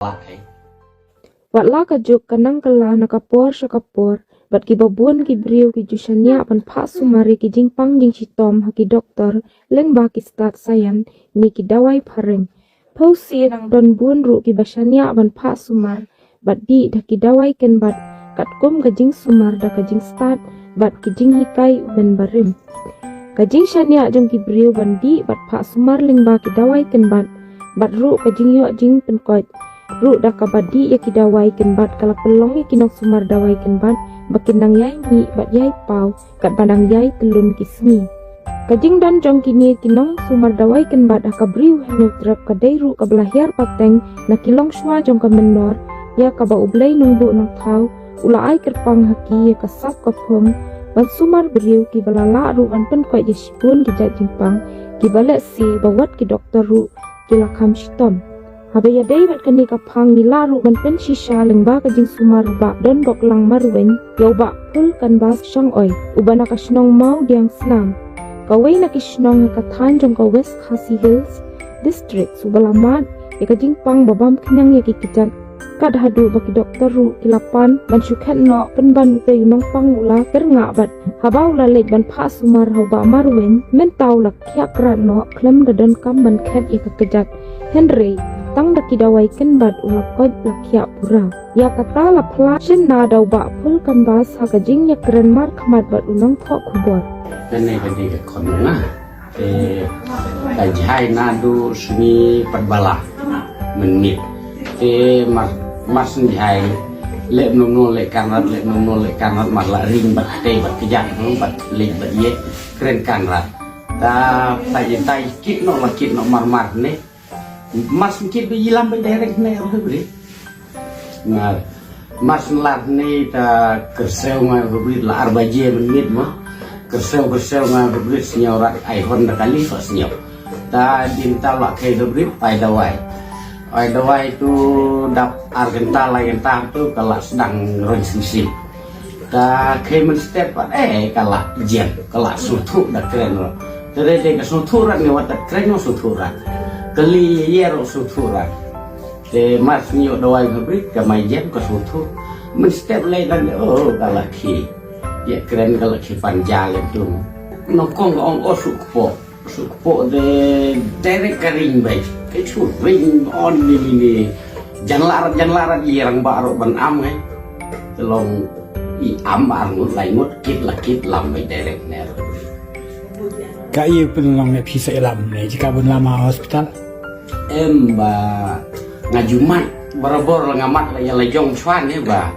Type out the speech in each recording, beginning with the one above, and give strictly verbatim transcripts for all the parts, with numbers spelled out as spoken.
Wat la ka juk ka nang kylla na ka por sha ka por, bad kiba bun ki briew ki ju shaniah ban phah sumar ïa ki jingpang jingshitom ha ki doktor lyngba ki stad saian ne ki dawai phareng. Phewse nang don bun ruh kiba shaniah ban phah sumar bad dih da ki dawai kynbat, katkum ka jingsumar da ka jingstad bad ki jinghikai u nongbarim. Ka jingshaniah jong ki briew ban dih bad phah sumar lyngba ki dawai kynbat, bad ruh ka jingïoh jingpynkoit ruh da kaba dih ïa ki dawai kynbat ka la pynlong ïa ki nongsumar dawai kynbat ba kin nang ïai mih bad ïai paw katba nang ïai tyllun ki sngi. Ka jingdon jong kine ki nongsumar dawai kynbat ha ka Bri u Hynñiewtrep ka dei ruh kaba la hiar pateng na ki longshuwa jong ka mynnor, ïa kaba U Blei Nongbuh Nongthaw u la ai kyrpang ha ki ïa ka sap ka phong ban sumar briew, kiba la lah ruh ban pynkoit ïa shibun ki jait jingpang, kiba lehse ba wat ki doktor ruh ki la kham shitom. Haba ïadei bad kane ka phang, ngi lah ruh ban pynshisha lyngba ka jingsumar u Bah Donboklang Marwein ïa u Bah Phul Kanbas Shangoi, uba na ka shnong Mawdiangsnam, kawei na ki shnong ha ka thaiñ jong ka West Khasi Hills District, uba la mad ïa ka jingpang ba bam khñiang ïa ki kjat, kat haduh ba ki doktor ruh ki la pan ban shu khet noh pynban u tei u nongpang u la kyrngah bad haba u la leit ban phah sumar ha u Bah Marwein, mynta u la khiah krad noh khlem da donkam ban khet ïa ka kjat. Hynrei tang da ki dawai kynbat u la koit la khiah pura. Ïa kata la phla shynna da u Bah Phul Kanbas ha ka jingïakren markhmat bad u nongthoh khubor. Kane ka dei ka khon nga. Te ka jhai naduh sngi Patbala mynmiet. Te mar, mar syn jhai leh mano mano leh Kanrat, leh mano mano leh Kanrat, mar la ring bad tei bad kjat, hmm, bad leit bad ïeh kren Kanrat. Ta, ta ïa ta kit noh la kit noh mar mar ne. Mar syn kit ba ïalam bad direct ne ruh bri. Mar, mar syn lar ne ta kyrsew nga bri la ar baje mynmiet ma. Kyrsew kyrsew nga bri, sngew rat ai hon da kali, pa sngew. Ta dien ta la khei bri, ai dawai. Ai dawai tu dap ar kynta lai kynta tu ka la sdang roi sing sing. Ta khei mynstep pat, eh, ka la jem, ka la sngewthuh da kren ruh. Te dei dei ka sngewthuh rat ne wat da kren ruh sngewthuh rat. Kali ïa ruh sngewthuh rat. Te mar syn ïoh dawai bri ka mai jem ka sngewthuh. Mynstep lei dan, oh, ka la khie. Ïa kren ka la khie pan ja lem tu. Nyngkong ka ong, oh, suk kpoh. Suk kpoh de direct ka ring bai. Ka shu ring on ni ni ni. Jan larat, jan larat, i rangbah ruh ban am ngai. Te long i am ar ngut lai ngut, kit la kit, lam bai direct ne ruh. Ka i pynlong ne phi sa ïalam ne, jaka bun lam ha hospital? Em ba nga ju mat, barabor la nga mat la ïa la jong chwa ne ba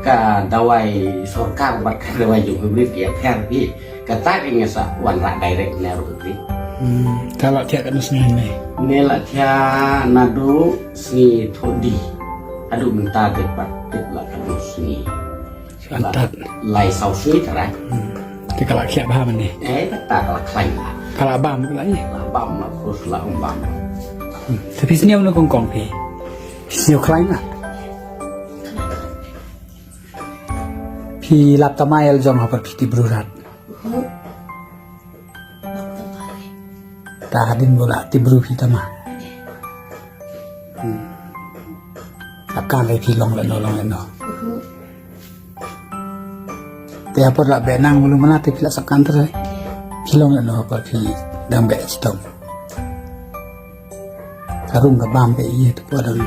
ka dawai sorkar bad ka dawai jong public ïa pher phi. Kata ka nga sa wanrah direct ne ruh phi. Hmm, ta la thiah katno sngi ne? Ne la thiah naduh sngi Thohdi. Haduh mynta te pat tip la katno sngi. Shu antad. Lai saw sngi tara. Hmm. Te ka la khiah bha mane. Eh, kata ka la khlaiñ la. Ka la bam ka la ïa. La bam la, khus la um bam. Hmm. Te phi sniew na kong kong phi. Phi sniew khlaiñ la. Phi lap tamai el jong ha par phi ti bru rat. Ta hadin bula ti bru phi tama. Hmm. Akan le phi long leno, long leno. Te apor la benang bulu mana te phi la sakan ter. Phi long leno apor phi dang be stom. Karung ka bam be iye tu por dang.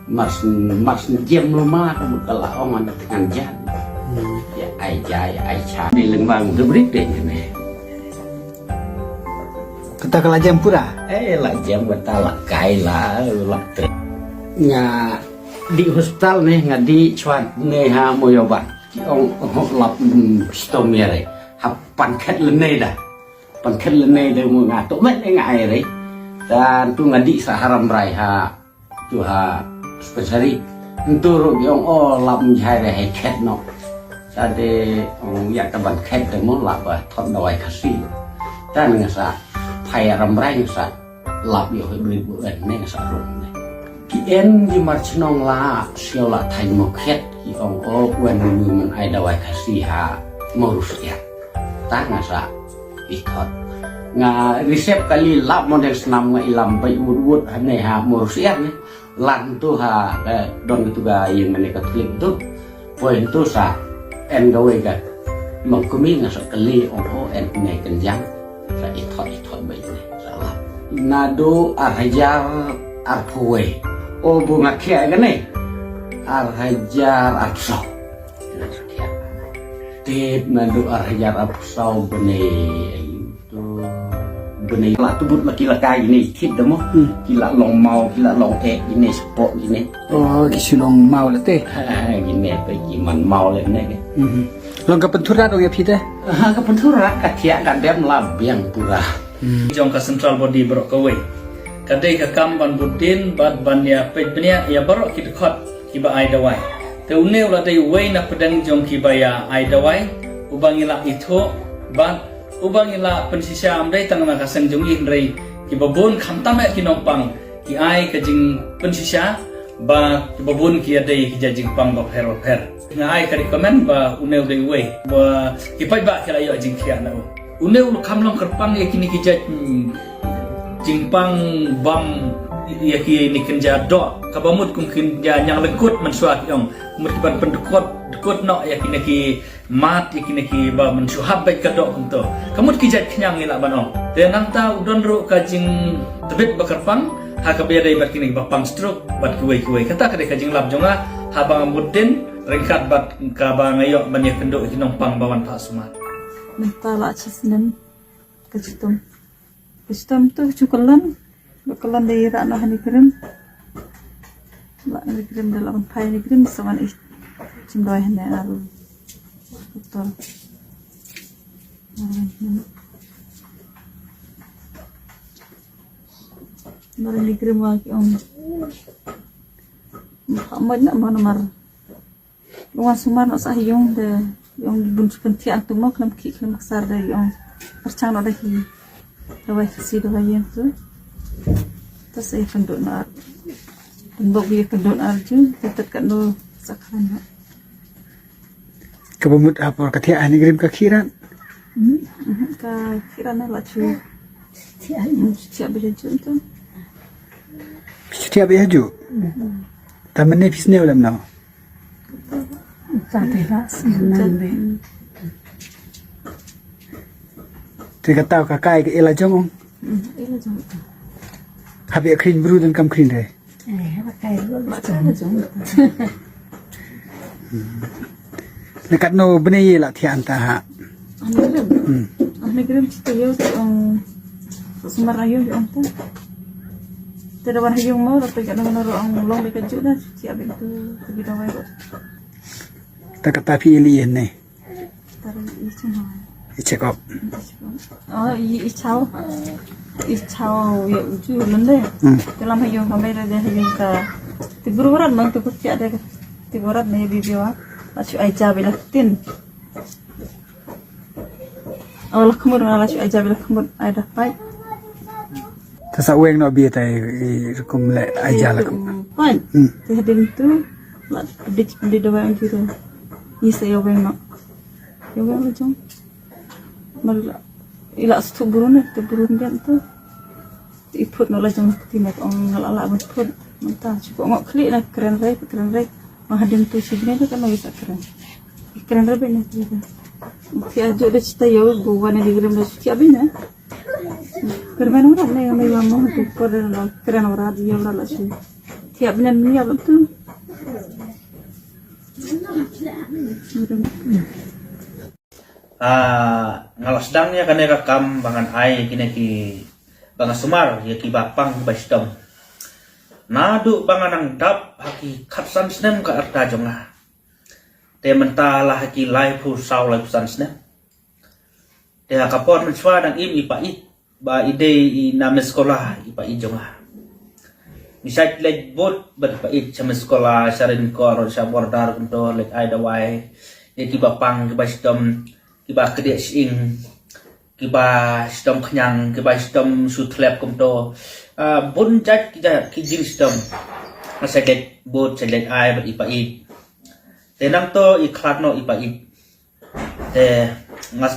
Mar syn, mar syn jem lo ma ka mut ka la ong ana tngan jan. Hmm. Ïa ai ja, ïa ai cha. Ni leng bang de brik de ne. Kata ka la jem pura? Eh, la jem kata la kai la, la tre. Nga dih hospital ne, nga dih chwat ne ha Moyoba. Ki ong, oh, lap, mm, stom ïa re. Ha pan khet lene da. Pan khet lene da mo nga to met nga ai re. Dan tu nga dih sa ha Rambrai ha tu ha dispensary. Ntu ruh ki ong, oh, lap mjhai re hai khet no. Sa de ong ïa ka ban khet de mo lap ba thot dawai Khasi. Dan nga sa phai Rambrai nga sa lap ïoh hybrid bu en ne nga sa rung ne. Ki en ki mar chnong la sio la thaiñ mo khet ki ong, oh, wen wi man ai dawai Khasi ha Morusiat. Ta nga sa i thot. Nga risep kali lap mo deng snam nga ilam bai wut wut ha ne ha Morusiat ne. Lad tu ha, eh, don tu ka ïing mane Katholik tu. Poi tu sa en kawei ka. Mangkumi nga sa kali ong o en ne kenjang. Sa ithot ithot bai ne. Sa lad. Naduh ar hajar arphew wei. O bu nga khia kane. Ar hajar arphew saw. Tip naduh ar hajar arphew saw bane. Tu bane la tu but ma ki la kai ine kit da mo. Hmm. Ki la long maw, ki la long eh, ine spok ine. Oh, ki shu long maw la te. Ha, ine pe ki man maw le ne ke. Hmm. Long ka pynthura dong ïa phi te? Ha, ka pynthura ka thiah ka dem la biang pura. Hmm. Jong ka central body baroh kawei. Ka dei ka kam ban bud din bad ban ïa peit bniah ïa baroh ki dkhot kiba ai dawai. Te une u la dei uwei na pdeng jong kiba ïa ai dawai, uba ngi la ithuh bad uba ngi la pynshisha, ym dei tang na ka seng jong ngi hynrei kiba bun khamtam eh ki nongpang ki ai ka jingpynshisha ba kiba bun ki ïa dei ki jait jingpang bapher bapher. Nga ai ka recommend ba une u dei uwei ba ki paidbah ki la ïoh jingkhiah na u. Une u kham long kyrpang ïa kine ki jait, hmm, jingpang bam ïa kine ki kynja doh. Kaba mut kum ki kynja ñiang lyngkut mynshuwa ki ong. Mut ki ban pyndkut, dkut noh ïa kine ki mat ïa kine kiba mynshuwa hap beit ka doh kumto. Ka mut ki jait khñiang ngi lah ban ong. Te nangta u don ruh ka jingtbit ba kyrpang ha kaba ïadei bad kine kiba pang stroke bad kiwei kiwei. Kata ka dei ka jinglap jong nga haba nga mut din ryngkat bad kaba nga ïoh ban ïakynduh ïa ki nongpang ba wan phah sumar. Mynta la shi snem ka chitom. Ka chitom tu ka chu kyllon. Ka kyllon da ïa rah noh ha NEIGRIHMS. La NEIGRIHMS da la ban phai NEIGRIHMS sa wan i chim dawai hynne ar doktor. Ar NEIGRIHMS wa ki ong. Mut na mar Wan sumar noh sa ha ïung de ïung bun shu pynthiah tu mo khlem khih khlem ksar de ïung pyrchang noh de hi. Dawai Khasi dawai ïing tu. Ta sa ïa kynduh noh ar. Kynduh ïa kynduh noh ar ju. Te tet katno sa khan noh. Kaba mut ha por ka thiah ha NEIGRIHMS ka khih rat? Hmm, hmm, ka khih rat na la chu. Thiah, hmm, thiah ba ju tu. Thiah ba ju. Hmm. Ta mynne phi sniew lem no. Te kata ka kai ka ïa la jong. Hap ïa khrin bru don kam khrin re. Na katno bnai ïa la thiah ta ha. Ane grim chita ïa ong sumar ayo ong ta. Te da wan ha ïung mo da pe katno ong long de ka ju da thiah bik tu. Ta kata phi ïa li ne. Tara i chingho. I check up. Oh, i, i chao. I chao ïa u ju lynde. Hmm. Te lam ha ïung ka mei re de ha ïung ka. Te bru rat mang te puthiah de. Te bru rat mei bi biwa. La shu ai ja bi la tin. Oh, la khmur la shu ai ja bi la khmur ai da pai. Ta sa weng no bi ta i rukum le ai ja la kum. Pai. Hmm. Te hadin tu. La, dik, dik da weng ju tu. Isa ïa weng no. Ïa weng la jong. Mar la, ila stu burun ne, tu burun bian tu. I put no la jong ti nek ong la la ban put. Mynta chu ko ngok kli na kren rei, kren rei. Ma hadin tu si bne ka no isa kren. Kren rei bne tu. Ti ajo de chita yo bu wane di grem de chita bne. Kren ora ne, ne la mo tu ko de la kren ora di ora la si. Ti abne ni ya tu. Ah, nga la sdang ïa kane ka kam ba ngan ai ïa kine ki ba nga sumar ïa kiba pang ba shitom. Naduh ba nga nang dap ha ki khatsan snem ka rta jong nga. Te mynta la ha ki laiphew saw laiphew san snem. Te ha ka por mynshuwa dang im i pa i. Ba i dei i na Miss Kola i pa i jong nga. Ngi shait leit bud bad pa i sha Miss Kola, sha Rin Kor, sha Border kumto leit ai dawai. Ïa kiba pang, kiba shitom, kiba kdiah shing, kiba shitom khñiang, kiba shitom shu thlep kumto. Ah, bun jait ki jait ki jingshitom. Nga shait leit bud, shait leit ai bad i pa i. Te nangto i khlad noh i pa i. Te nga,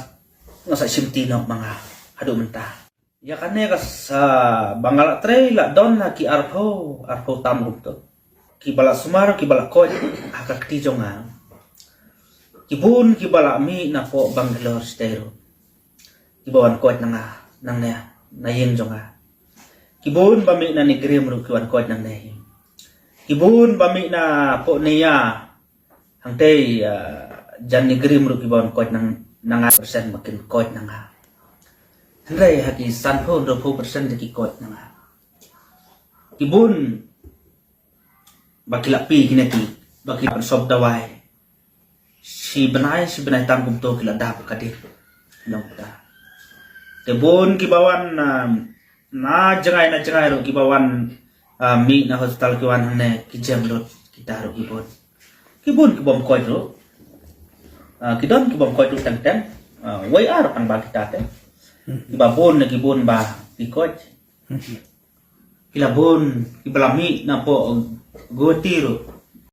nga sa shim ti noh ma nga haduh mynta. Ïa kane ka sa ba nga la trei la don ha ki arphew, arphew tam kumto. Kiba la sumar, kiba la koit ha ka kti jong nga. Ki bun kiba la mih na poh Bangalore state ruh. Kiba wan koit na nga, nangne, na ïing jong nga. Ki bun ba mih na NEIGRIHMS ruh ki wan koit nangne hi. Ki bun ba mih na poh NEIA, hangtei, ah, jan NEIGRIHMS ruh kiba wan koit na nga, na nga percent ba kin koit na nga. Hynrei ha ki sanphew, hynriewphew percent te ki koit na nga. Ki bun ba ki la plie kine ki, ba ki la pynsop dawai. Shi bnai, shi bnai tang kumto ki la dap ka ding. Nongta. Te bun kiba wan, ah, na jngai, na jngai ruh kiba wan, ah, mih na hospital ki wan hangne ki jem lut kita ruh ki bun. Ki bun ki bym koit ruh. Ah, ki don ki bym koit ruh teng teng. Ah, wei ar tang ba kita te. Kiba bun na ki bun ba ki koit. Ki la bun, kiba la mih na poh Guwahati ruh.